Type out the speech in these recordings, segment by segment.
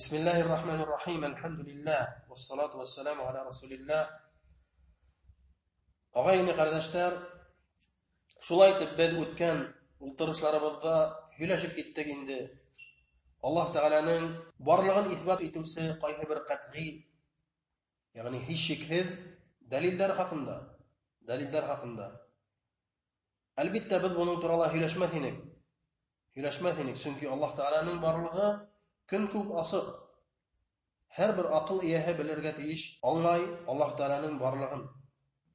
Бисмиллахир рахманир рахим. Әлхәмдүлилләһ. Вассалату вассаламу аля расулилләһ. Ағай-эне ҡәрҙәштәр, шулай итеп беҙ үткән ултырышларыбыҙҙа һөйләшеп киттек инде. Аллаһ Тәғәләнең барлығын иҫбат итеүсе ҡайһы бер ҡәтғи, йәғни һис шикһеҙ дәлилдәр хаҡында, дәлилдәр хаҡында. Әлбиттә, беҙ буның турала һөйләшмәҫ инек. Һөйләшмәҫ инек, сөнки Аллаһ Тәғәләнең барлығы көн күк асыҡ. Һәр бер аҡыл эйәһе белергә тейеш, аңлай Аллаһ Тәғәләнең барлығын.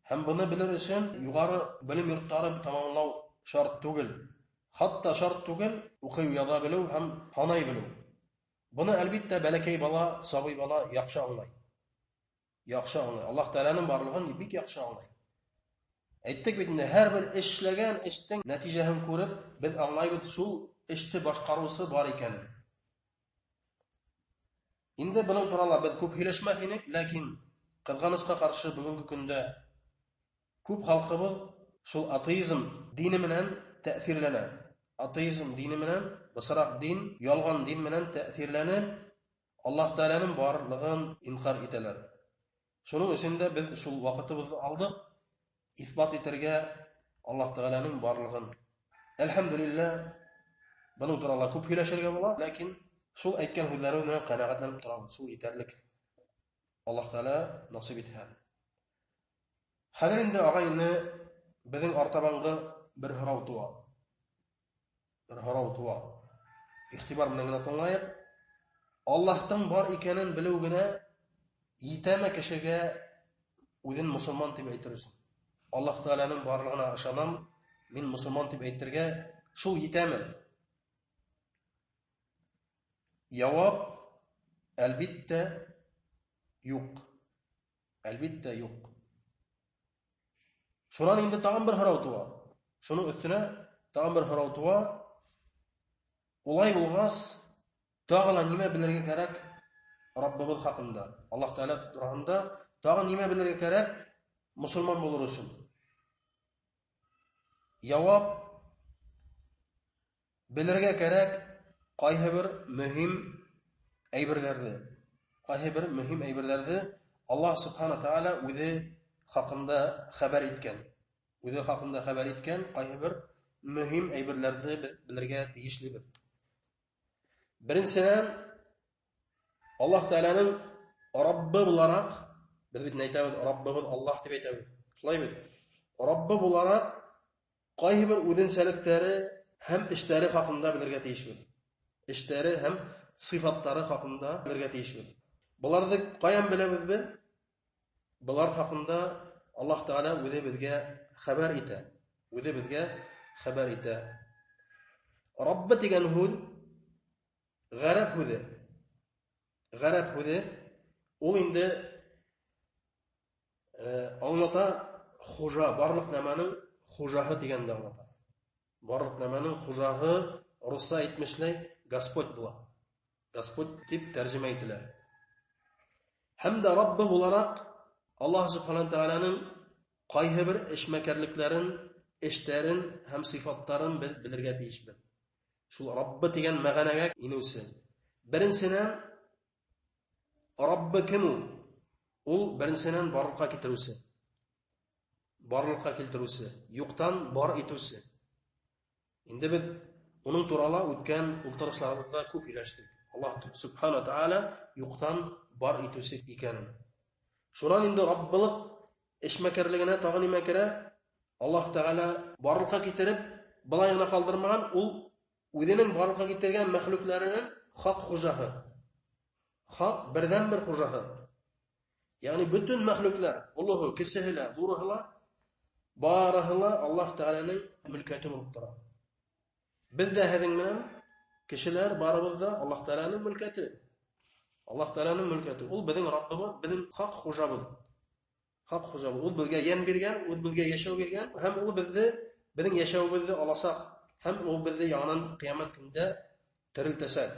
Һәм быны белер өсөн юғары белем йорттары тамамлау шарт түгел. Хатта шарт түгел уҡый яҙа белеү һәм һанай белеү. Быны әлбиттә бәләкәй бала, сабый бала яҡшы аңлай. Яҡшы аңлай. Аллаһ Тәғәләнең барлығын бик яҡшы аңлай. Әйттек бит инде, һәр бер эшләгән эштең нәтижәһен күреп, беҙ аңлайбыҙ шул эште башҡарыусы бар икәнен. Инде бының турала беҙ күп һөйләшмәҫ инек, ләкин ҡыҙғанысҡа ҡаршы бөгөнгө көндә күп халҡыбыҙ шул атеизм дине менән тәьҫирләнә. Атеизм дине менән, бысраҡ дин, ялған дин менән тәьҫирләнеп, Аллаһ Тәғәләнең барлығын инҡар итәләр. Шуның өсөн дә беҙ шул ваҡытыбыҙҙы алдыҡ иҫбат итергә Аллаһ Тәғәләнең барлығын. Әлхәмдүлилләһ, бының турала күп һөйләшергә була, ләкин шул әйткән һүҙҙәребеҙ менән ҡәнәғәтләнеп торабыҙ, шул етәрлек. Аллаһ Тәғәлә насип итһә. Хәҙер инде ағай-эне беҙҙең артабанғы бер һорау тыуа. Бер һорау тыуа. Иғтибар менән генә тыңлайыҡ. Аллаһтың бар икәнен белеү генә етәме кешегә үҙен мосолман тип әйтер өсөн? Аллаһ Тәғәләнең барлығына ышанам, мин мосолман тип әйтергә шул етәме? Яуап, әлбиттә, юҡ. Әлбиттә, юҡ. Шунан инде тағын бер һорау тыуа. Шуның өҫтөнә тағын бер һорау тыуа. Улай булғас, тағы ла нимә белергә кәрәк Раббыбыҙ хаҡында, Аллаһ Тәғәлә тураһында тағы нимә белергә кәрәк мосолман булыр өсөн? Яуап, белергә кәрәк ҡайһы бер мөһим әйберҙәрҙе. Ҡайһы бер мөһим әйберҙәрҙе Аллаһ Субхана Тәғәлә үҙе хаҡында хәбәр иткән. Үҙе хаҡында хәбәр иткән ҡайһы бер мөһим әйберҙәрҙе беҙ белергә тейешлебеҙ. Беренсенән, Аллаһ Тәғәләнең Раббы булараҡ, беҙ бит әйтәбеҙ, Раббыбыҙ Аллаһ тип әйтәбеҙ. Шулай бит? Раббы булараҡ ҡайһы бер үҙенсәлектәре һәм эштәре хаҡында белергә тейешбеҙ. Эштәре һәм сифаттары хаҡында белергә тейешбеҙ. Быларҙы ҡаян беләбеҙ беҙ? Былар хаҡында Аллаһ Тәғәлә үҙе беҙгә хәбәр итә. Үҙе беҙгә хәбәр итә. Раббы тигән һүҙ ғәрәп һүҙе. Ғәрәп һүҙе ул инде аңлата хужа, барлыҡ нәмәнең хужаһы тигәнде аңлата. Барлыҡ нәмәнең хужаһы, русса әйтмешләй, Господь була. Господь тип тәржемә ителә. Һәм дә Раббы булараҡ Аллаһ Субхана Тәғәләнең ҡайһы бер эшмәкәрлектәрен, эштәрен һәм сифаттарын беҙ белергә тейешбеҙ. Шул Раббы тигән мәғәнәгә инеүсе. Беренсенән, Раббы кем ул? Ул беренсенән барлыҡҡа килтереүсе. Барлыҡҡа килтереүсе, юҡтан бар итеүсе. Инде беҙ уның турала үткән ултырышларыбыҙҙа күп һөйләштек. Аллаһ Субхана Тәғәлә юҡтан бар итеүсе икәнен. Шунан инде Раббылыҡ эшмәкәрлегенә тағы нимә керә? Аллаһ Тәғәлә барлыҡҡа килтереп, былай ғына ҡалдырмаған, ул үҙенең барлыҡҡа килтергән мәхлүкләренең хаҡ хужаһы. Хаҡ берҙән-бер хужаһы. Ягъни бөтөн мәхлүкләр, олоһо, кесеһе лә, ҙурыһы ла, барыһы ла Аллаһ Тәғәләнең мөлкәте булып тора. Беҙ ҙә һеҙҙең менән кешеләр барыбыҙ ҙа Аллаһ Тәғәләнең мөлкәте. Аллаһ Тәғәләнең мөлкәте. Ул беҙҙең Раббыбыҙ, беҙҙең хаҡ хужабыҙ. Хаҡ хужабыҙ. Ул беҙгә йән биргән, ул беҙгә йәшәү биргән һәм ул беҙҙе, беҙҙең йәшәүебеҙҙе аласаҡ һәм ул беҙҙе яңынан ҡиәмәт көндә терелтәсәк.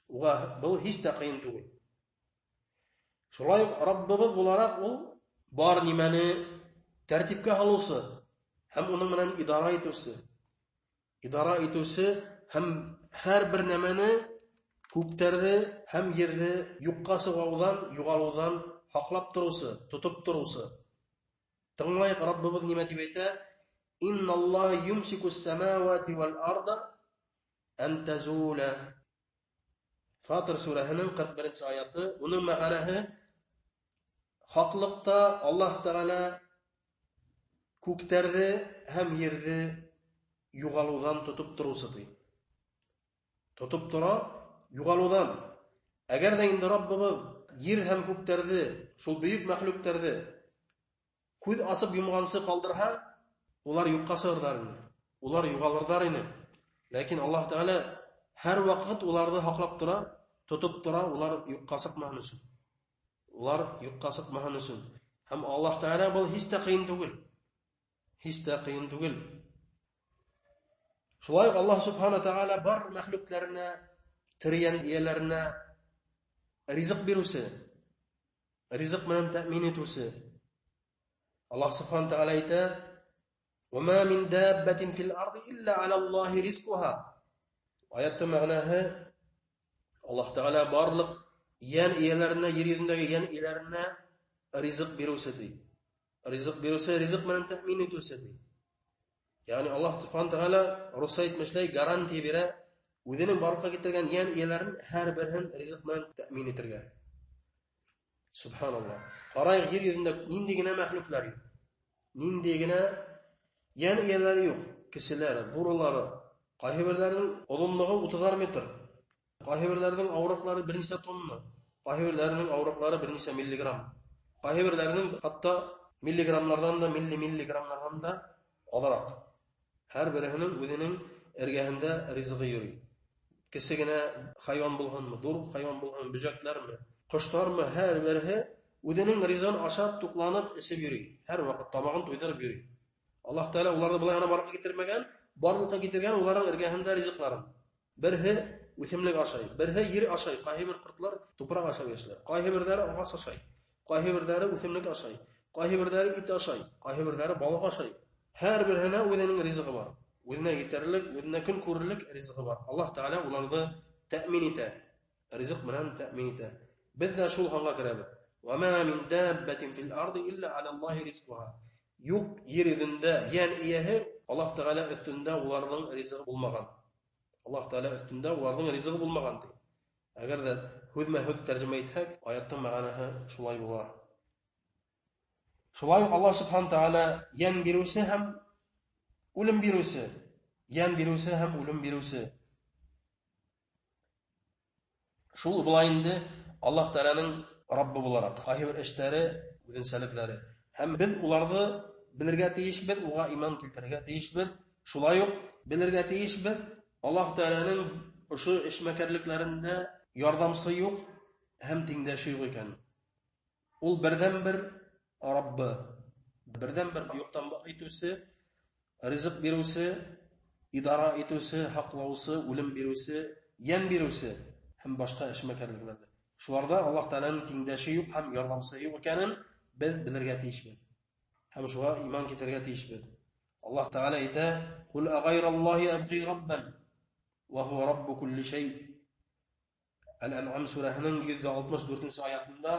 Уға был һис тә ҡыйын түгел. Шулай уҡ Раббыбыҙ булараҡ ул бар нимәне тәртипкә һалыусы һәм уның менән идара итеүсе. Идара итеүсе һәм һәр бер нәмәне Күктәрҙе һәм ерҙе юҡҡа сығыуҙан, юғалыуҙан һаҡлап тороусы, тотоп тороусы. Тыңлайыҡ, Раббыбыҙ нимә тип әйтә? Инналлаһа юмсикус самавати вал арда ан тазула. Фатир сүрәһенең 41-нсе аяты. Уның мәғәнәһе: хаҡлыҡта Аллаһ Тәғәлә күктәрҙе һәм ерҙе юғалыуҙан тотоп тороусы, ти. Тотоп тора юғалыуҙан. Әгәр ҙә инде Раббыбыҙ ер һәм күктәрҙе, шул бөйөк мәхлүктәрҙе күҙ асып йомғансы ҡалдырһа, улар юҡҡа сығырҙар ине. Улар юғалырҙар ине. Ләкин Аллаһ Тәғәлә һәр ваҡыт уларҙы һаҡлап тора, тотоп тора, улар юҡҡа сыҡмаһын өсөн. Улар юҡҡа сыҡмаһын өсөн. Һәм Аллаһ Тәғәлә был һис тә ҡыйын түгел. Һис тә ҡыйын түгел. Шулай уҡ Аллаһ Субхана Тәғәлә бар мәхлүктәренә, тере йән эйәләренә ризыҡ биреүсе, ризыҡ менән тәьмин итеүсе. Аллаһ Субхана Тәғәлә әйтә: "Вама мин даббатин фил арди илля алаллаһи ризқуха". Аяттың мәғәнәһе: Аллаһ Тәғәлә барлыҡ йән эйәләренә, ер йөҙөндәге йән эйәләренә ризыҡ биреүсе, ти. Ризыҡ биреүсе, ризыҡ менән тәьмин итеүсе, ти. Ягъни Аллаһ Субхана Тәғәлә русса әйтмешләй гарантия бирә, үҙенең барлыҡҡа килтергән йән эйәләрен һәр береһен ризыҡ менән тәьмин итергә. Субханаллаһ. Ҡарайыҡ, ер йөҙөндә ниндәй генә мәхлүкләр юҡ. Ниндәй генә йән эйәләре юҡ. Кешеләр, буралары, ҡайһы берҙәренең оҙонлоғо 30 метр, ҡайһы берҙәренең ауырлыҡлары бер нисә тонна, ҡайһы берҙәренең ауырлыҡлары бер нисә миллиграмм, ҡайһы берҙәренең хатта миллиграммларҙан да, милли-миллиграммларҙан да аҙыраҡ. Һәр береһенең үҙенең эргәһендә ризығы йөрөй. Кесе генә хайуан булһынмы, ҙур хайуан булһынмы, бөжәктәрме, ҡоштармы, һәр береһе үҙенең ризығын ашап, туҡланып, эсеп йөрөй. Һәр ваҡыт тамағын туйҙырып йөрөй. Аллаһ Тәғәлә уларҙы былай ғына барлыҡҡа килтермәгән, барлыҡҡа килтергән уларҙың эргәһендә ризыҡларын. Береһе үҫемлек ашай, береһе ер ашай, ҡайһы бер ҡортлар тупраҡ ашап йәшәйләр, ҡайһы берҙәре ағас ашай, ҡайһы берҙәре үҫемлек ашай, ҡайһы берҙәре ит ашай, ҡайһы берҙәре балыҡ ашай. Һәр береһенә үҙенең ризығы бар. Үҙенә етерлек, үҙенә көн күрерлек ризығы бар. Аллаһ Тәғәлә уларҙы тәьмин итә. Ризыҡ менән тәьмин итә. Беҙ ҙә шул һанға керәбеҙ. Вама мин даббатин фил арди илля алаллаһи ризқуха. Юҡ ер йөҙөндә йән эйәһе Аллаһ Тәғәлә өҫтөндә уларҙың ризығы булмаған. Аллаһ Тәғәлә өҫтөндә уларҙың ризығы булмаған, ти. Әгәр ҙә һүҙмә-һүҙ тәржемә итһәк, аяттың мәғәнәһе шулай була. Шулай уҡ Аллаһ Субхана Тәғәлә йән биреүсе һәм үлем биреүсе, йән биреүсе һәм үлем биреүсе. Шул була инде Аллаһ Тәғәләнең Раббы булараҡ ҡайһы бер эштәре, үҙенсәлекләре. Һәм беҙ уларҙы белергә тейешбеҙ, уға иман килтерергә тейешбеҙ. Шулай уҡ белергә тейешбеҙ, Аллаһ Тәғәләнең ошо эшмәкәрлекләрендә ярҙамсы юҡ һәм тиңдәше юҡ икән. Ул берҙән-бер Раббы, берҙән-бер юҡтан бар итеүсе, ризыҡ биреүсе, идара итеүсе, һаҡлаусы, үлем биреүсе, йән биреүсе һәм башҡа эшмәкәрлекләрҙе. Шуларҙа Аллаһ Тәғәләнең тиңдәше юҡ һәм ярҙамсы юҡ икәнен беҙ белергә тейешбеҙ. Һәм шуға иман китерергә тейешбеҙ. Аллаһ Тәғәлә әйтә: "Ҡул ағайраллаһи әбғи раббан ва һуа раббу кулли шәй". Әл-Әнғам сүрәһенең 164-нсе аятында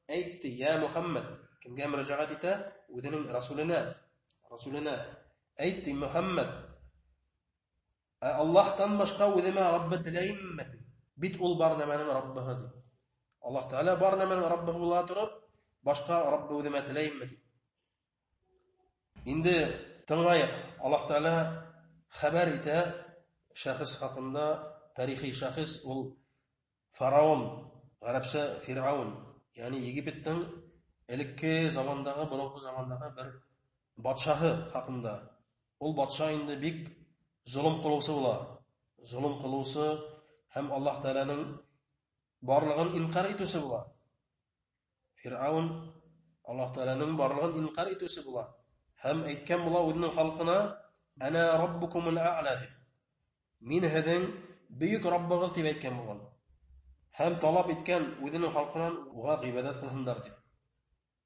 әйтте: "Я Мухаммад", кемгә мөрәжәғәт итә? Үҙенең расуленә. Расуленә әйтте: "Мухаммад, ә Аллаһтан башҡа үҙемә Раббы теләйемме?" ти. Бит ул бар нәмәнең Раббыһы, ти. Аллаһ Тәғәлә бар нәмәнең Раббыһы була тороп, башҡа Раббы үҙемә теләйемме, ти. Инде тыңлайыҡ. Аллаһ Тәғәлә хәбәр итә шәхес хаҡында, тарихи шәхес ул фараон, ғәрәпсә Фирғаун, ягъни Египеттың элекке замандағы, боронғо замандағы бер батшаһы хаҡында. Ул батша инде бик золом ҡылыусы була. Золом ҡылыусы һәм Аллаһ Тәғәләнең барлығын инҡар итеүсе була. Фирғаун Аллаһ Тәғәләнең барлығын инҡар итеүсе була. Һәм әйткән була үҙенең халҡына: "Ана раббукумул а'ла" тип. Мин һеҙҙең бөйөк Раббығыҙ тип әйткән булған. Һәм талап иткән үҙенең халҡынан уға ғибәҙәт ҡылһындар тип.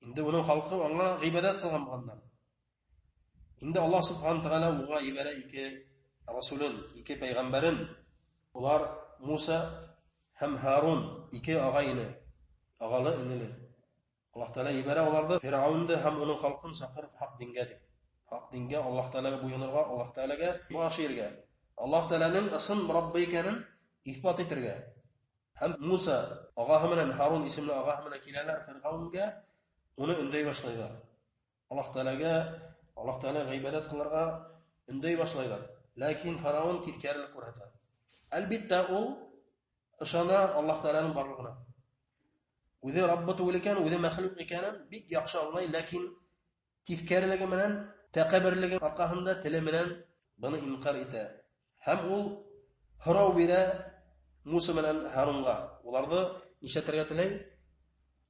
Инде уның халҡы аңа ғибәҙәт ҡылған булғандар. Инде Аллаһ Субхана Тәғәлә уға ебәрә ике расулын, ике пәйғәмбәрен. Улар Муса һәм Һарун, ике ағай-эне, ағалы-энеле. Аллаһ Тәғәлә ебәрә уларҙы Фирғәүенде һәм уның халҡын саҡыр хаҡ дингә дип. Хаҡ дингә, Аллаһ Тәғәләгә буйһонорға, Аллаһ Тәғәләгә баш эйергә. Аллаһ Тәғәләнең ысын Раббы икәнен иҫбат итергә. Һәм Муса ағаһы менән Һарун исемле ағаһы менән киләләр Фирғәүенгә, уны өндәй башлайҙар. Аллаһ Тәғәләгә, Аллаһ Тәғәләгә ғибәдәт ҡылырға өндәй башлайҙар. Ләкин фараон тиҫкәрелек күрһәтә. Әлбиттә, ул ышана Аллаһ Тәғәләнең барлығына. Үҙе Раббы түгел икән, үҙе мәхлүк икәнен бик яҡшы аңлай, ләкин тиҫкәрелеге менән, тәкәбберлеге арҡаһында теле менән быны инҡар итә. Һәм ул һорау бирә Муса менән Һарунға. Уларҙы нишләтергә теләй?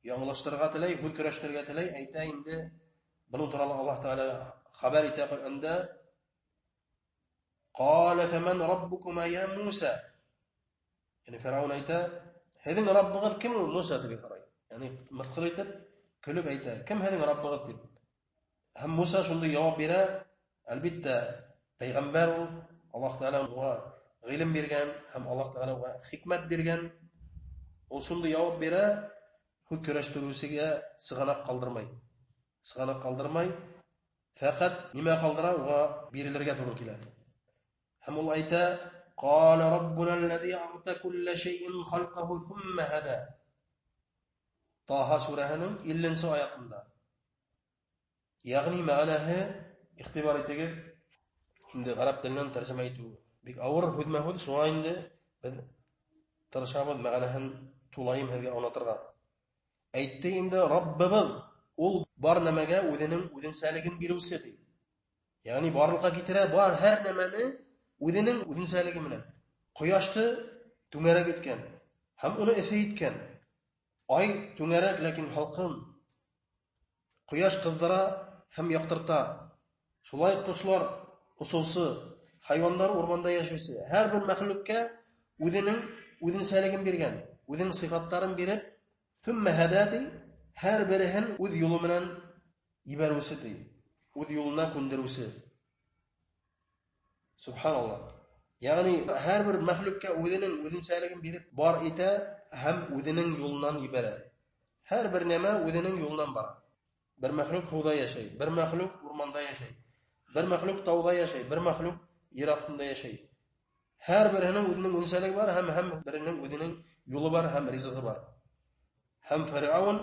Яңылыштырырға теләй, һүҙ көрәштерергә теләй, әйтә инде. Бының турала Аллаһ Тәғәлә хәбәр итә Ҡөрьәндә. Ҡалә фәмән раббукума я Муса? Ягъни Фирғәүен әйтә, һеҙҙең Раббығыҙ кем ул, Муса тип һорай. Ягъни мыҫҡыл итеп, көлөп әйтә, кем һеҙҙең Раббығыҙ тип. Һәм Муса шундай яуап бирә, әлбиттә, пәйғәмбәр ул, Аллаһ Тәғәлә уға ғилем биргән һәм Аллаһ Тәғәлә уға хикмәт биргән. Ул шундай яуап бирә, һүҙ көрәштереүсегә сығанаҡ ҡалдырмай. Сығанаҡ ҡалдырмай, фәҡәт нимә ҡалдыра, уға бирелергә тура килә. Һәм ул әйтә, Ҡалә раббуна аллази аъта кулла шәйин халҡаһу ҫумма һәдә. Таһа сүрәһенең 50-нсе аятында. Ягъни мәғәнәһе, иғтибар итегеҙ, инде ғәрәп теленән тәржемә итеү бик ауыр һүҙмә-һүҙ, шуңа инде беҙ тырышабыҙ мәғәнәһен тулайым һеҙгә аңлатырға. Әйтте инде Раббыбыҙ, ул бар нәмәгә үҙенең үҙенсәлеген биреүсе ти. Ягъни барлыҡҡа китерә бар һәр нәмәне үҙенең үҙенсәлеге менән. Ҡояшты түңәрәк иткән һәм уны эҫе иткән. Ай түңәрәк, ләкин һалҡын. Ҡояш ҡыҙҙыра һәм яҡтырта. Шулай ҡошлар осоусы, хайуандар урманда йәшәүсе. Һәр бер мәхлүккә үҙенең үҙенсәлеген биргән, үҙенең сифаттарын биреп, ثم һәдә ти, һәр береһен үҙ юлы менән ебәреүсе ти, үҙ юлына күндереүсе. Субханаллаһ. Ягъни һәр бер мәхлүккә үҙенең үҙенсәлеген биреп бар итә һәм үҙенең юлынан ебәрә. Һәр бер нәмә үҙенең юлынан бара. Бер мәхлүк һыуҙа йәшәй, бер мәхлүк урманда йәшәй, бер мәхлүк тауҙа йәшәй, бер мәхлүк ер аҫтында йәшәй. Һәр береһенең үҙенең үҙенсәлеге бар һәм һәм беренең үҙенең юлы бар һәм ризығы бар. Һәм Фирғәүен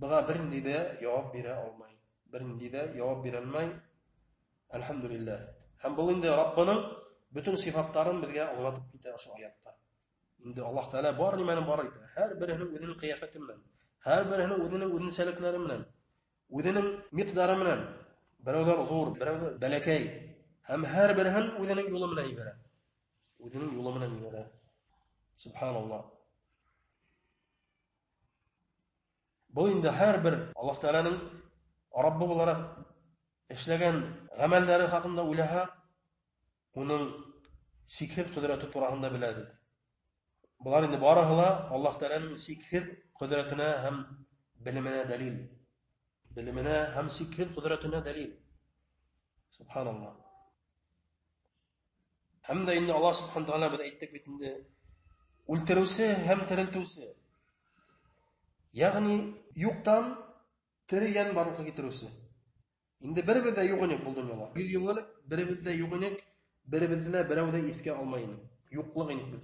быға бер нинди дә яуап бирә алмай. Бер нинди дә яуап бирә алмай. Әлхәмдүлилләһ. Һәм был инде Раббының бөтөн сифаттарын беҙгә аңлатып китә ошо аятта. Инде Аллаһ Тәғәлә бар нимәне бар итә. Һәр береһенең үҙенең ҡиәфәте менән, һәр береһенең үҙенең үҙенсәлекләре менән, үҙенең миҡдары менән. Берәүҙәр ҙур, берәүҙәр бәләкәй. Һәм һәр береһен үҙенең юлы менән ебәрә. Үҙенең юлы менән ебәрә. Субханаллаһ. Был инде һәр бер Аллаһ Тәғәләнең Раббы булараҡ эшләгән ғәмәлдәре хаҡында уйлаһа, уның сикһеҙ ҡөҙрәте тураһында беләбеҙ. Былар инде барыһы ла Аллаһ Тәғәләнең сикһеҙ ҡөҙрәтенә һәм белеменә дәлил. Белеменә һәм сикһеҙ ҡөҙрәтенә дәлил. Субханаллаһ. Һәм дә инде Аллаһ Субхану Тәғәлә беҙ әйттек бит инде, үлтереүсе һәм терелтеүсе. Ягъни юҡтан тере йән барлыҡҡа килтереүсе. Инде беребеҙ ҙә юҡ инек был донъяла. 100 йыл элек беребеҙ ҙә юҡ инек, беребеҙҙе лә берәү ҙә иҫкә алмай ине. Юҡлыҡ инек беҙ.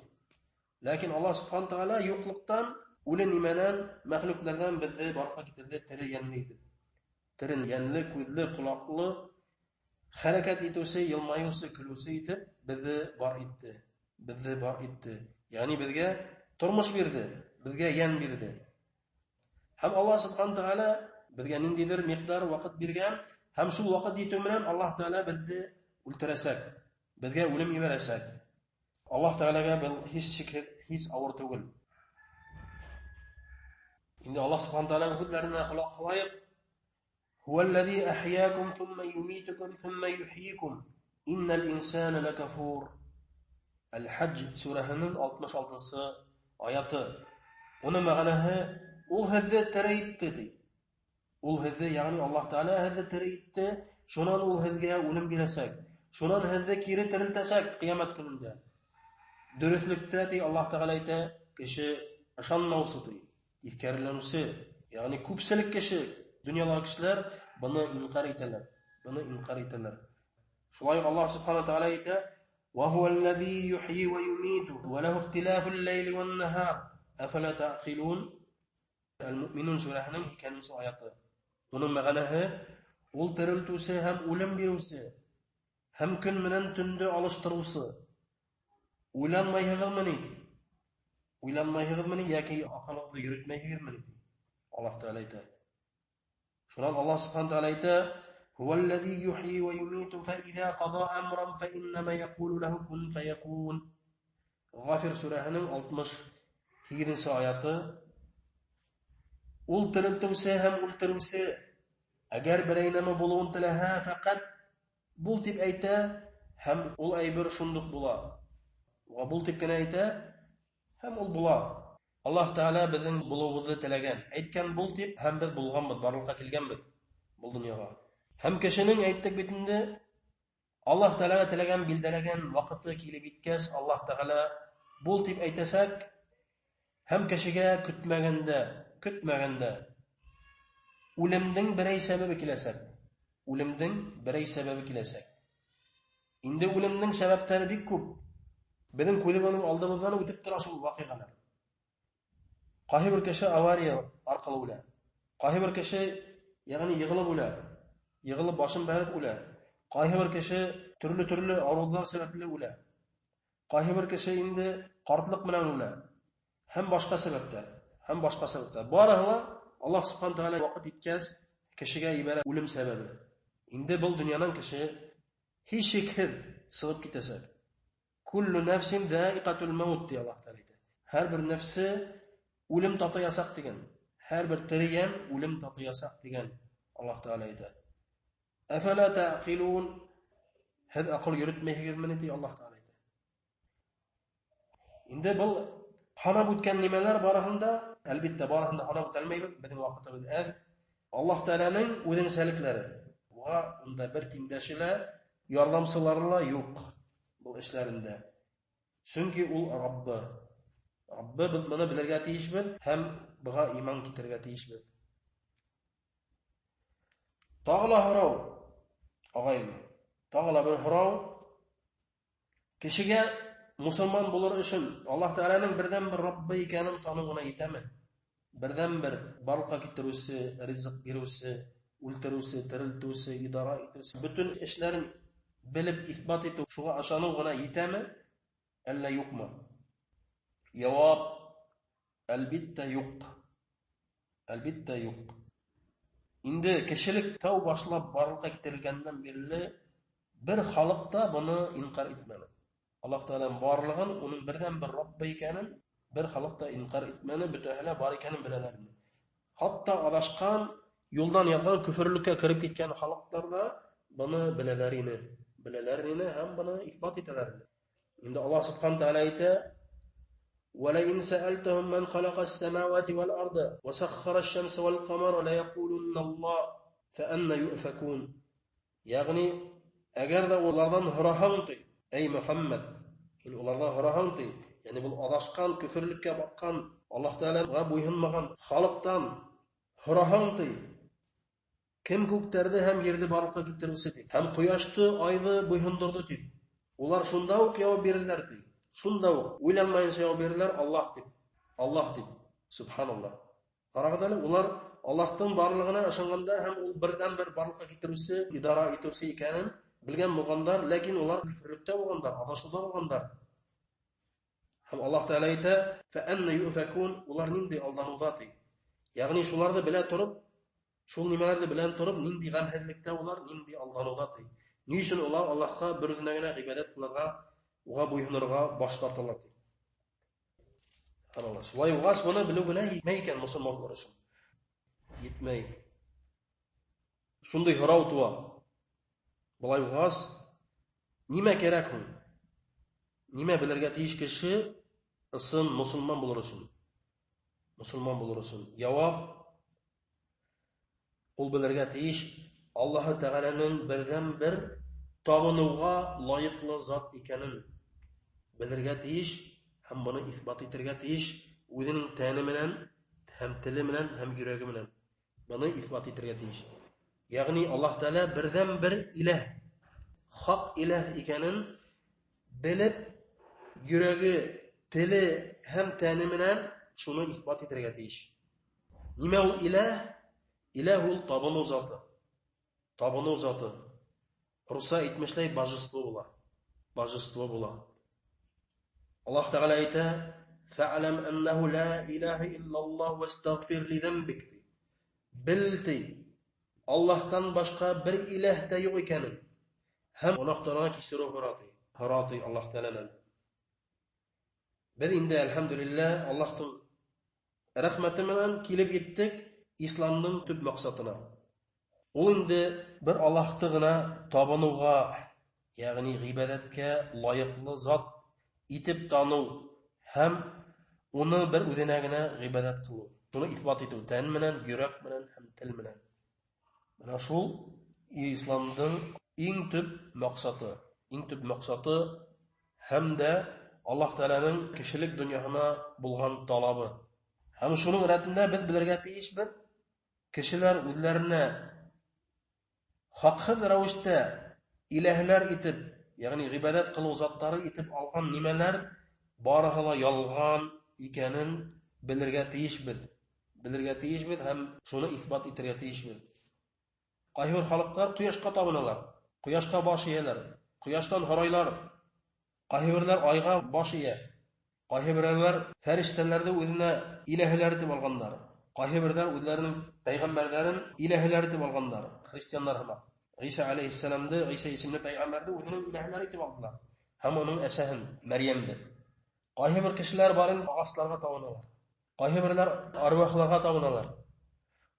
Ләкин Аллаһ Субхану Тәғәлә юҡлыҡтан, үле нимәнән, мәхлүкләрҙән беҙҙе барлыҡҡа килтерҙе тере йәнле итеп. Тере йәнле, күҙле, ҡолаҡлы, хәрәкәт итеүсе, йылмайыусы, көлөүсе итеп беҙҙе бар итте. Беҙҙе бар итте. Ягъни беҙгә тормош бирҙе, беҙгә йән бирҙе. Һәм Аллаһ Субхану Тәғәлә беҙгә ниндәйҙер миҡдар ваҡыт биргән, һәм шул ваҡыт етеү менән Аллаһ Тәғәлә беҙҙе үлтерәсәк, беҙгә үлем ебәрәсәк. Аллаһ Тәғәләгә был һис шикһеҙ, һис ауыр түгел. Инде Аллаһ Субхану Тәғәләнең һүҙҙәренә ҡолаҡ һалайыҡ. Һуәлләзи әхйәкүм ҫуммә юмитукум ҫуммә юхйикум. Иннәл инсана ләкафур. Әл-Хаҗ сүрәһенең 66-нсы аяты. Уның мәғәнәһе, ул һеҙҙе тере итте, ти. Ул һеҙҙе, ягъни Аллаһ Тәғәлә һеҙҙе тере итте, шунан ул һеҙгә үлем бирәсәк. Шунан һеҙҙе кире терелтәсәк ҡиәмәт көнөндә. Дөрөҫлөктә, ти, Аллаһ Тәғәлә әйтә, кеше ышанмаусы ди, тиҫкәреләнеүсе. Ягъни күпселек кеше, дөньялағы кешеләр быны инҡар итәләр. Быны инҡар итәләр. Шулай уҡ Аллаһ субхана тәғәлә әйтә: "Ва хуаллази юхйи ва юмиту ва лаху ихтилафул ләйли ван нахар, афала таъқилун?" Әл-Муъминун сүрәһенең 2-нче аяты. Уның мәғәнәһе: ул терелтеүсе һәм үлем биреүсе, һәм көн менән төндө алыштырыусы. Уйланмайһығыҙмы ни? Уйланмайһығыҙмы ни йәки аҡылығыҙҙы йөрөтмәйһегеҙме ни? Аллаһ Тәғәлә әйтә. Шунан Аллаһ субхана тәғәлә әйтә: "Хуаллази юхйи ва юмиту фа иза ҡаза амран фа иннама яҡулу лаху кун фаякун." Ғафир сүрәһенең 68-нче аяты. Ул терелтеүсе һәм үлтереүсе. Әгәр берәй нәмә булыуын теләһә, фәҡәт бул тип әйтә, һәм ул әйбер шундуҡ була. Уға бул тип кенә әйтә, һәм ул була. Аллаһ Тәғәлә беҙҙең булыуыбыҙҙы теләгән. Әйткән бул тип, һәм беҙ булғанбыҙ, барлыҡҡа килгәнбеҙ был донъяға. Һәм кешенең, әйттек бит инде, Аллаһ Тәғәләгә теләгән, билдәләгән ваҡыты килеп еткәс, Аллаһ Тәғәлә бул тип әйтәсәк, һәм кешегә көтмәгәндә, көтмәгәндә үлемдең берәй сәбәбе киләсәк. Үлемдең берәй сәбәбе киләсәк. Инде үлемдең сәбәптәре бик күп. Беҙҙең күҙебеҙҙең алдыбыҙҙан үтеп тора шул ваҡиғалар. Ҡайһы бер кеше авария арҡылы үлә. Ҡайһы бер кеше, ягъни йығылып үлә. Йығылып башын бәреп үлә. Ҡайһы бер кеше төрлө-төрлө ауырыуҙар сәбәпле үлә. Ҡайһы бер кеше инде ҡартлыҡ менән үлә. Һәм башҡа сәбәптәр, һәм башҡа сәбәптәр. Барыһы ла Аллаһ субхана тәғәлә ваҡыт иткәс кешегә ебәрә үлем сәбәбе. Инде был донъянан кеше һис шикһеҙ сығып китәсәк. Куллу нәфсин заиҡатул мәүт ти Аллаһ Тәғәлә әйтә. Һәр бер нәфсе үлем татыясаҡ тигән. Һәр бер тере йән үлем татыясаҡ тигән Аллаһ Тәғәлә әйтә. Әфәлә тәъқилун? Һеҙ аҡыл йөрөтмәйһегеҙме ни ти Аллаһ Тәғәлә әйтә. Инде был һанап үткән нимәләр барыһын да, әлбиттә, барыһын да һанап үтә алмайбыҙ, беҙҙең ваҡытыбыҙ әҙ. Аллаһ Тәғәләнең үҙенсәлекләре. Уға унда бер тиңдәше лә, ярҙамсылары ла юҡ был эшләрендә. Сөнки ул Раббы. Раббы, беҙ быны белергә тейешбеҙ һәм быға иман китерергә тейешбеҙ. Тағы ла һорау, ағайын, тағы ла бер һорау. Кешегә мосолман булыр өсөн Аллаһ Тәғәләнең берҙән-бер Раббы икәнен таныу ғына етәме? Берҙән-бер барлыҡҡа килтереүсе, ризыҡ биреүсе, үлтереүсе, терелтеүсе, идара итеүсе, бөтөн эшләрен белеп иҫбат итеү, шуға ышаныу ғына етәме, әллә юҡмы? Яуап: әлбиттә юҡ. Әлбиттә юҡ. Инде кешелек тәү башлап барлыҡҡа килтерелгәндән бирле бер халыҡ та быны инҡар итмәне. Аллаһ Тәғәләнең барлығын, уның берҙән-бер Раббы икәнен бер халыҡ та инҡар итмәне, бөтәһе лә бар икәнен беләләр ине. Хатта аҙашҡан, юлдан яҙған, көфөрлөккә кереп киткән халыҡтар ҙа быны беләләр ине. Беләләр ине һәм быны иҫбат итәләр ине. Инде Аллаһ субхана тәғәлә әйтә: "Вәлә ин сәәлтәһум ман халаҡас самавати вал арда ва саххараш шамса вал ҡамара ла яҡулунна Аллаһ фа анна юфакун." Ягъни, әгәр ҙә уларҙан һораһаң ти, эй Мөхәммәд, һин уларҙан һораһаң ти, ягъни был аҙашҡан, көфөрлөккә батҡан, Аллаһ Тәғәләгә буйһонмаған халыҡтан һораһаң ти, кем күктәрҙе һәм ерҙе барлыҡҡа килтереүсе тип, һәм ҡояшты, айҙы буйһондорҙо тип, улар шунда уҡ яуап бирерҙәр ти. Шунда уҡ уйланмайынса яуап бирерҙәр Аллаһ тип. Аллаһ тип. Субханаллаһ. Ҡарағыҙ әле, улар Аллаһтың барлығына ышанғандар һәм ул берҙән-бер барлыҡҡа килтереүсе, идара итеүсе икәнен белгән булғандар, ләкин улар көфөрлөктә булғандар, аҙашыуҙа булғандар. Һәм Аллаһ Тәғәлә әйтә: "Фа анна юфакун", улар ниндәй алданыуҙа ти. Ягъни шуларҙы белә тороп, шул нимәләрҙе белә тороп, ниндәй ғәмһеҙлектә улар, ниндәй алданыуҙа ти. Ни өсөн улар Аллаһҡа бер үҙенә генә ғибәҙәт ҡылырға, уға буйһонорға баш тарталар ти. Субханаллаһ. Шулай булғас, быны белеү генә етмәй икән мосолмандар өсөн. Етмәй. Шундай һорау тыуа. Былай булғас, нимә кәрәк һуң? Нимә белергә тейеш кеше ысын мосолман булыр өсөн? Мосолман булыр өсөн. Яуап: ул белергә тейеш Аллаһы Тәғәләнең берҙән-бер табыныуға лайыҡлы зат икәнен белергә тейеш һәм быны иҫбат итергә тейеш. Үҙенең тәне менән һәм теле менән һәм йөрәге менән быны иҫбат итергә тейеш. Ягъни Аллаһ Тәгалә берҙән-бер иләһ, хаҡ иләһ икәнен белеп, йөрәге, теле һәм тәне менән шуны иҫбат итергә тейеш. Нимә ул иләһ? Иләһ ул табыну заты. Табыну заты. Русса әйтмешләй божество була. Божество була. Аллаһ Тәгалә әйтә: "Фә'ләм әннәһу ла илаһа иллаллаһ вәстәгфир лизәмбик". Бел ти, Аллаһтан башҡа бер иләһ тә юҡ икәнен һәм гонаһтарыңа кисереү һора ти. Һора ти Аллаһ Тәгаләнән. Беҙ инде әлхәмдүлилләһ Аллаһтың рәхмәте менән килеп еттек исламның төп маҡсатына. Ул инде бер Аллаһты ғына табыныуға, ягъни ғибәҙәткә лайыҡлы зат итеп таныу һәм уны бер үҙенә генә ғибәҙәт ҡылыу. Шуны иҫбат итеү тән менән, йөрәк менән һәм тел менән. Бына шул исламдың иң төп маҡсаты, иң төп маҡсаты һәм дә Аллаһ Тәгаләнең кешелек донъяһына булған талабы. Һәм шуның рәтендә беҙ белергә тейешбеҙ, кешеләр үҙләренә хаҡһыҙ рәүештә иләһләр итеп, ягъни ғибәҙәт ҡылыу заттары итеп алған нимәләр барыһы ла ялған икәнен белергә тейешбеҙ. Белергә тейешбеҙ һәм шуны иҫбат итергә тейешбеҙ. Ҡайһы бер халыҡтар ҡояшҡа табыналар, ҡояшҡа баш эйәләр, ҡояштан һорайлар. Ҡайһы берҙәр айға баш эйә. Ҡайһы берәүләр фәрештәләрҙе үҙенә иләһләр итеп алғандар. Ҡайһы берҙәр үҙләренең пәйғәмбәрҙәрен иләһләр итеп алғандар. Христиандар һымаҡ. Ғиса алейхиссәләмде, Ғиса исемле пәйғәмбәрҙе үҙенең иләһләре итеп алдылар. Һәм уның әсәһен, Мәрйәмде. Ҡайһы бер кешеләр бар инде ағастарға табыналар. Ҡайһы берҙәр арвахларға табыналар.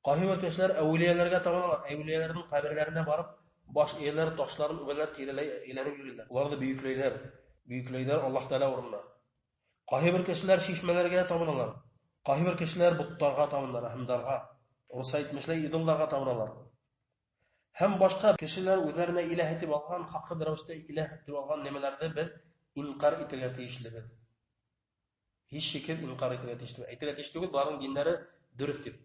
Ҡайһы бер кешеләр әүлиәләргә табыналар. Әүлиәләрҙең ҡәберләренә барып баш эйәләр, ташларын үбәләр, тирәләй әйләнеп йөрөйләр. Уларҙы бөйөкләйҙәр. Бөйөкләйҙәр Аллаһ Тәгалә урынына. Ҡайһы бер кешеләр шишмәләргә табыналар. Ҡайһы бер кешеләр боттарға табыналар, һындарға. Русса әйтмешләй, идолдарға табыналар. Һәм башҡа кешеләр үҙҙәренә иләһ итеп алған, хаҡһыҙ рәүештә иләһ итеп алған нәмәләрҙе беҙ инҡар итергә тейешлебеҙ. Һис шикһеҙ инҡар итергә тейешлебеҙ. Әйтергә тейеш түгел, быларҙың диндәре дөрөҫ тип.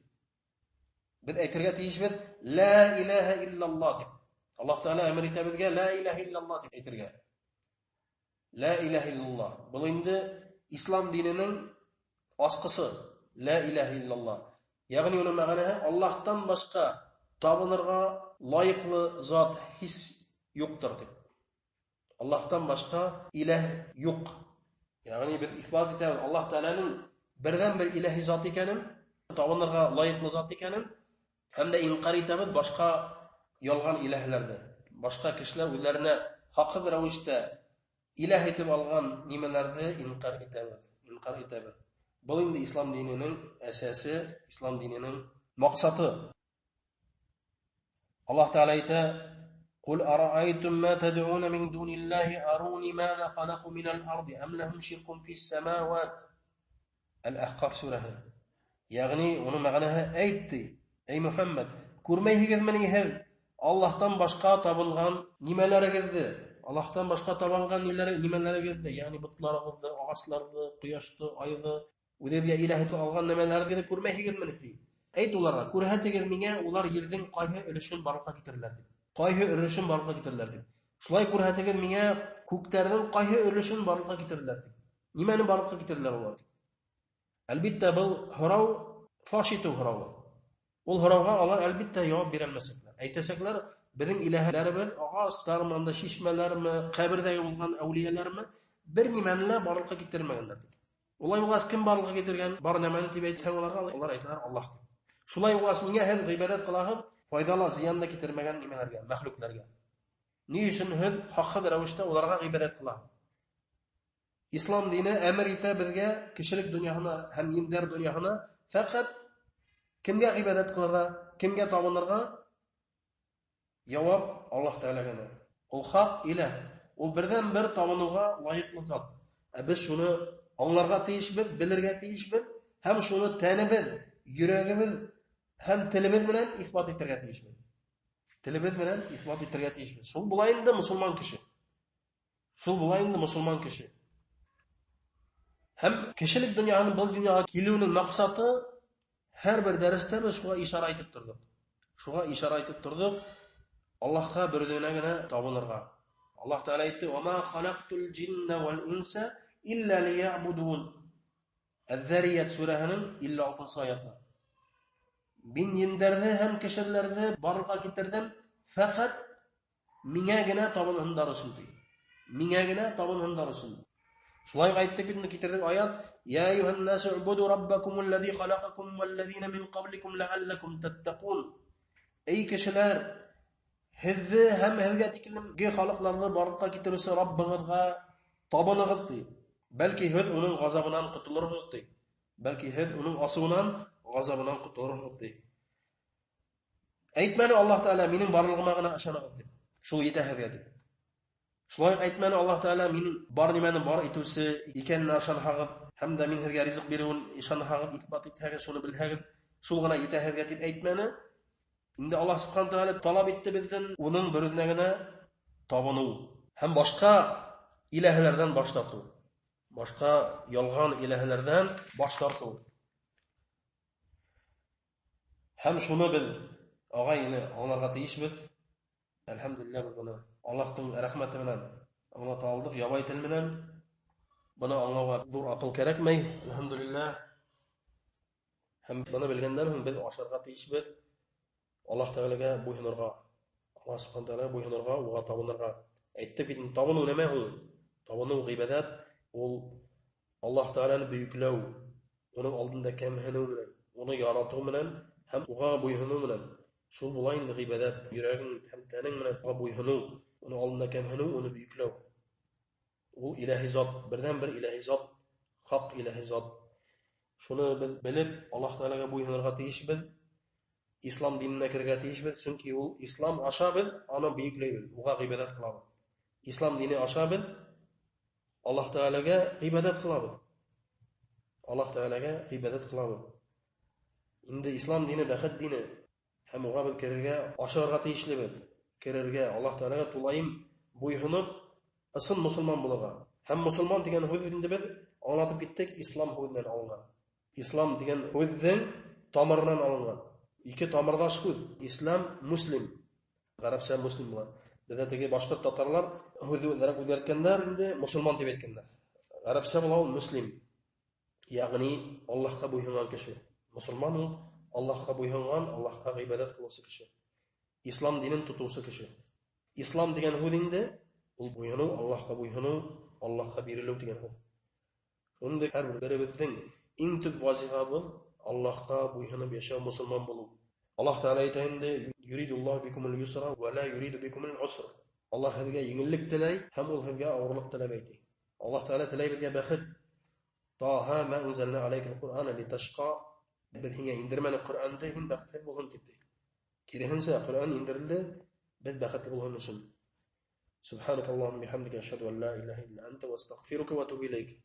Беҙ әйтергә тейешбеҙ ла илаһа иллаллаһ тип. Аллаһ Тәгалә әмер итә беҙгә ла илаһа иллаллаһ тип әйтергә. Ла илаһа иллаллаһ. Был инде ислам диненең асҡысы. Ла илаһа иллаллаһ. Ягъни уның мәғәнәһе Аллаһтан башҡа табынырға лайыҡлы зат һис юҡтыр тип. Аллаһтан башҡа иләһ юҡ. Ягъни беҙ иҫбат итәбеҙ Аллаһ Тәгаләнең берҙән-бер иләһи зат икәнен, табынырға лайыҡлы зат икәнен, һәм дә инҡар итәбеҙ башҡа ялған иләһләрҙе. Башҡа кешеләр үҙләренә хаҡһыҙ рәүештә иләһ итеп алған нимәләрҙе инҡар итәбеҙ, инҡар итәбеҙ. Был инде ислам диненең әсәсе, ислам диненең маҡсаты. Аллаһ Тәгалә әйтә: "Ҡул араайтум ма тад'уна мин дуниллаһи аруни маза халаку минал арди ам лахум ширкун фис самават". Әл-Әхҡаф сүрәһе. Ягъни уның мәғәнәһе әйт ти, эй Мөхәммәд, күрмәйһегеҙме ни һеҙ Аллаһтан башҡа табынған нимәләрегеҙҙе, Аллаһтан башҡа табынған нимәләрегеҙҙе, ягъни ботларығыҙҙы, ағастарҙы, ҡояшты, айҙы, үҙегеҙгә иләһ итеп алған нәмәләрегеҙҙе күрмәйһегеҙме ти? Әйт уларға, күрһәтегеҙ миңә улар ерҙең ҡайһы өлөшөн барлыҡҡа китерҙеләр тип. Ҡайһы өлөшөн барлыҡҡа китерҙеләр тип. Шулай күрһәтегеҙ миңә күктәрҙең ҡайһы өлөшөн барлыҡҡа китерҙеләр тип. Нимәне барлыҡҡа китерҙеләр улар тип. Әлбиттә, был һорау фаш итеү һорауы. Ул һорауға алар әлбиттә яуап бирә алмасаҡлар. Әйтәсәкләр, беҙҙең иләһләребеҙ ағастармы, анда шишмәләрме, ҡәберҙәге булған әүлиәләрме, бер нимәне лә барлыҡҡа китермәгәндәр тип. Улай булғас, кем барлыҡҡа китергән бар нәмәне тип әйтһәң уларға, улар әйтәләр Аллаһ тип. Шулай булғас, ниңә һеҙ ғибәҙәт ҡылаһығыҙ файҙа ла, зыян да китермәгән нимәләргә, мәхлүкләргә? Ни өсөн һеҙ хаҡһыҙ рәүештә уларға ғибәҙәт ҡылаһығыҙ? Ислам дине әмер итә беҙгә кешелек донъяһына һәм ендәр донъяһына фәҡәт кемгә ғибәҙәт ҡылырға, кемгә табынырға? Яуап Аллаһ Тәгалә генә. Ул хаҡ иләһ. Ул берҙән-бер табыныуға лайыҡлы зат. Ә беҙ шуны аңларға тейешбеҙ, белергә тейешбеҙ һәм шуны тәнебеҙ, йөрәгебеҙ һәм телебеҙ менән иҫбат итергә тейешбеҙ. Телебеҙ менән иҫбат итергә тейешбеҙ. Шул була инде мосолман кеше. Шул була инде мосолман кеше. Һәм кешелек донъяһының был донъяға килеүенең маҡсаты, һәр бер дәрестә беҙ шуға ишара итеп торҙоҡ. Шуға ишара итеп торҙоҡ, Аллаһҡа бер үҙенә генә табынырға. Аллаһ Тәғәлә әйтте: "Ва ма халаҡтул джинна вал инса илля лиябудун." Әз-Зарият сүрәһенең 56-нсы аяты. Мин ендәрҙе һәм кешеләрҙе барлыҡҡа китерҙем, фәҡәт миңә генә табынһындар өсөн, ти. Миңә генә табынһындар өсөн. Шулай уҡ әйттек бит, китерҙек аят: "Я әйюһән насу убуду раббакумул лази халакакум валлазина мин ҡабликум ләалләкум таттакун." Эй кешеләр, һеҙҙе һәм һеҙгә тиклемге халыҡларҙы барлыҡҡа китереүсе Раббығыҙға табынығыҙ, ти. Бәлки һеҙ уның ғазабынан ҡотолорһоғоҙ, ти. Бәлки һеҙ уның асыуынан, ғазабынан ҡотолорһоғоҙ, ти. Әйтмәне Аллаһ Тәғәлә минең барлығыма ғына ышанығыҙ тип. Шул етә һеҙгә тип. Шулай уҡ әйтмәне Аллаһ Тәғәлә минең бар нимәне бар итеүсе икәненә ышанһағыҙ, һәм дә мин һеҙгә ризыҡ биреүен ышанһағыҙ, иҫбат итһәгеҙ, шуны белһәгеҙ, шул ғына етә һеҙгә тип әйтмәне. Инде Аллаһ Субхану Тәғәлә талап итте беҙҙән уның бер үҙенә генә табыныу һәм башҡа иләһәләрҙән баш тартыу. Башҡа ялған иләһәләрҙән баш тартыу. Һәм шуны беҙ ағай-эне аңларға тейешбеҙ. Әлхәмдүлилләһ, беҙ быны Аллаһтың рәхмәте менән аңлата алдыҡ, ябай тел менән. Быны аңлауға ҙур аҡыл кәрәкмәй, әлхәмдүлилләһ. Һәм быны белгәндән һуң беҙ ашарға тейешбеҙ Аллаһ Тәғәләгә буйһонорға. Аллаһ Субхану Тәғәләгә буйһонорға, уға табынырға. Әйттек бит, табыныу нәмә ул? Табыныу ғибәҙәт, ул Аллаһ Тәғәләне бөйөкләү, уның алдында кәмһенеү менән, уны яратыу менән һәм уға буйһоноу менән. Шул була инде ғибәҙәт, йөрәгең һәм тәнең менән уға буйһоноу, уның алдында кәмһенеү, уны бөйөкләү. Ул илаһи зат, берҙән-бер илаһи зат, хаҡ илаһи зат. Шуны беҙ белеп, Аллаһ Тәғәләгә буйһонорға тейешбеҙ. Ислам диненә керергә тейешбеҙ, сөнки ул ислам аша беҙ аны бөйөкләйбеҙ, уға ғибәҙәт ҡылабыҙ. Ислам дине аша беҙ Аллаһ Тәғәләгә ғибәҙәт ҡылабыҙ. Аллаһ Тәғәләгә ғибәҙәт ҡылабыҙ. Инде ислам дине бәхет дине, һәм уға беҙ керергә, ашығырға тейешлебеҙ. Керергә, Аллаһ Тәғәләгә тулайым буйһоноп, ысын мосолман булырға. Һәм мосолман тигән һүҙ инде беҙ аңлатып киттек, ислам һүҙенән алынған. Ислам тигән һүҙҙең тамырынан алынған. Ике тамырҙаш һүҙ, ислам, муслим. Ғәрәпсә муслим була. Беҙҙә теге башҡорт татарлар һүҙҙе үҙҙәре үҙгәрткәндәр инде, мосолман тип әйткәндәр. Ғәрәпсә була ул муслим. Ягъни Аллаһҡа буйһонған кеше. Мосолман ул Аллаһҡа буйһонған, Аллаһҡа ғибәҙәт ҡылыусы кеше. Ислам динен тотоусы кеше. Ислам тигән һүҙ инде ул буйһоноу, Аллаһҡа буйһоноу, Аллаһҡа бирелеү тигән һүҙ. Шундай һәр беребеҙҙең иң төп вазифабыҙ Аллаһҡа буйһоноп йәшәү, мосолман булыу. Аллаһ Тәғәлә әйтә инде: "Юридуллаһу бикумул юсра ва ла юриду бикумул усра." Аллаһ һеҙгә еңеллек теләй һәм ул һеҙгә ауырлыҡ теләмәй, ти. Аллаһ Тәғәлә теләй беҙгә бәхет. Таһа ма анзална алейкал Ҡур'ана литашҡа. Беҙ һиңә индермәнек Ҡөрьәнде, һин бәхетһеҙ булһын тип, ти. Киреһенсә, Ҡөрьән индерелде, беҙ бәхетле булһын өсөн. Субханакаллахумма бихамдика ашһаду ан ла илаһа илля анта ва астагфирука ва атубу илейк.